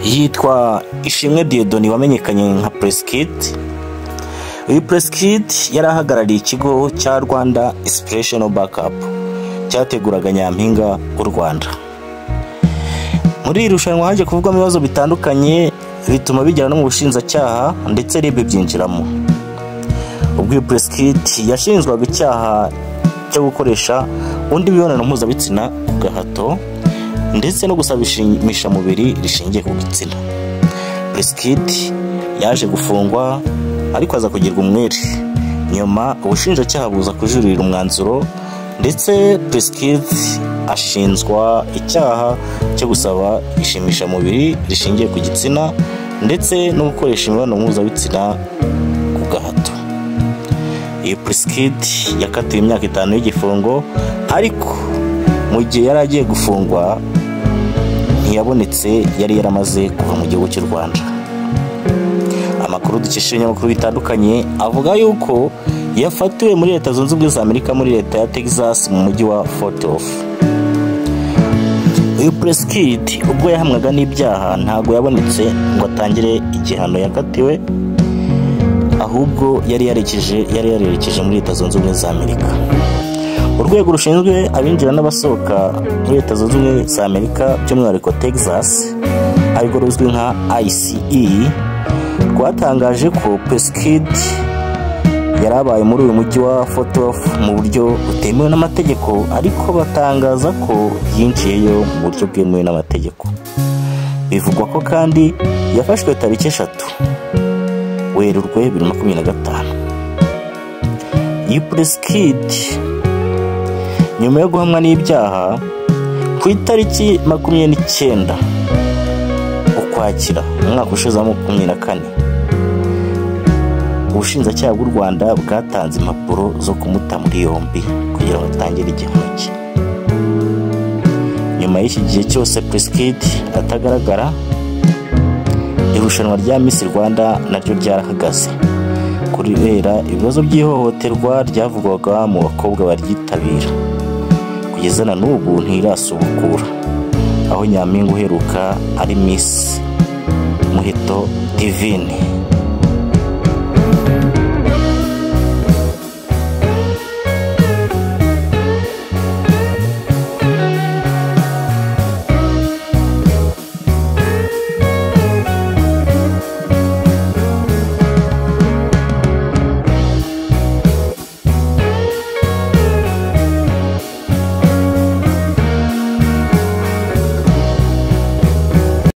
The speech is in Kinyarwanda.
Yitwa Ishimwe Dieudonné wamenyekanye nka Prince Kid. Uyu Prince Kid yari ahagarariye ikigo cya Rwanda Inspirational Backup cyateguraga Nyampinga w'u Rwanda. Muri iri rushanwa haje kuvugwamo ibibazo bitandukanye, bituma bigera no mu bushinjacyaha, ndetse RIB byinjiramo. Ubwo uyu Prince Kid yashinjwaga icyaha cyo gukoresha undi mibonano mpuzabitsina ku gahato ndetse no gusaba ishimishamubiri rishingiye ku gitsina, Prince Kid yaje gufungwa ariko aza kugirwa umwere. Nyuma ubushinjacyaha buza kujuririra umwanzuro, ndetse Prince Kid ashinjwa icyaha cyo gusaba ishimishamubiri rishingiye ku gitsina ndetse no gukoresha imibonano mpuzabitsina ku gahato. Iyi Prince Kid yakatiwe imyaka 5 y'igifungo, ariko mu gihe yari agiye gufungwa ntiyabonetse, yari yaramaze kuva mu gihugu cy'u Rwanda. Amakuru dukesha ibinyamakuru bitandukanye avuga yuko yafatiwe muri Leta Zunze Ubumwe za Amerika, muri leta ya Texas, mu mujyi wa Fort Worth. Uyu Prince Kid ubwo yahamwaga n'ibyaha ntabwo yabonetse ngo atangire igihano yakatiwe, ahubwo yari yarerekeje muri Leta Zunze Ubumwe za Amerika. Urwego rushinzwe abinjira n'abasohoka muri Leta Zunze Ubumwe za Amerika, by'umwihariko Texas, arirwo ruzwi nka ICE, rwatangaje ko Prince Kid yari abaye muri uyu mujyi wa Fort Worth mu buryo butemewe n'amategeko, ariko batangaza ko yinjiyeyo mu buryo bwemewe n'amategeko. Bivugwa ko kandi yafashwe tariki 3 Werurwe 2025. Iyi Prince Kid, nyuma yo guhamwa n'ibyaha, ku itariki 29 Ukwakira umwaka ushize wa 24, ubushinjacyaha bw'u Rwanda bwatanze impapuro zo kumuta muri yombi kugira ngo atangire igihano cye. Nyuma y'iki gihe cyose Prince Kid atagaragara, irushanwa rya Miss Rwanda naryo ryarahagaze kubera ibibazo by'ihohoterwa ryavugwaga mu bakobwa baryitabira. Kugeza na n'ubu ntirasubukura, aho Nyampinga uheruka ari Miss Muheto Divine.